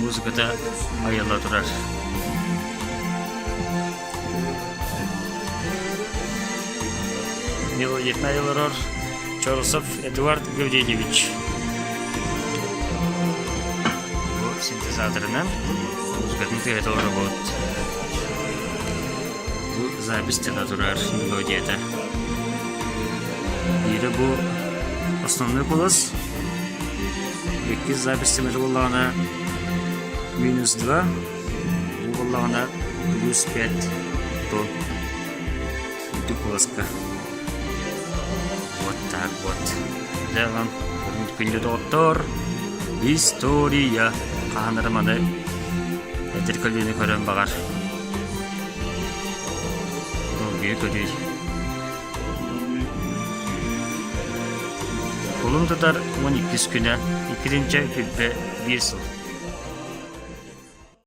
Музыката айылла турар. Мелодиятын олорор Чоросов Эдуард Гаврильевич. Бу синтезаторынан музыкатын тыаһата олоробут. Бу запись тына турар мелодията. Биирэ бу основной голос, иккис запись тимир буоллаҕына минус 2, бу буоллаҕына плюс 5 тон үрдүк куоласка. Вот так вот. Дьэ ылан күндү доҕоттор, история хаһан эрэ маны эдэр көлүөнэ көрөн баҕар долгуйа көрүй. Кулун тутар 12 күнэ, 2 сүүрбэ биир сыл.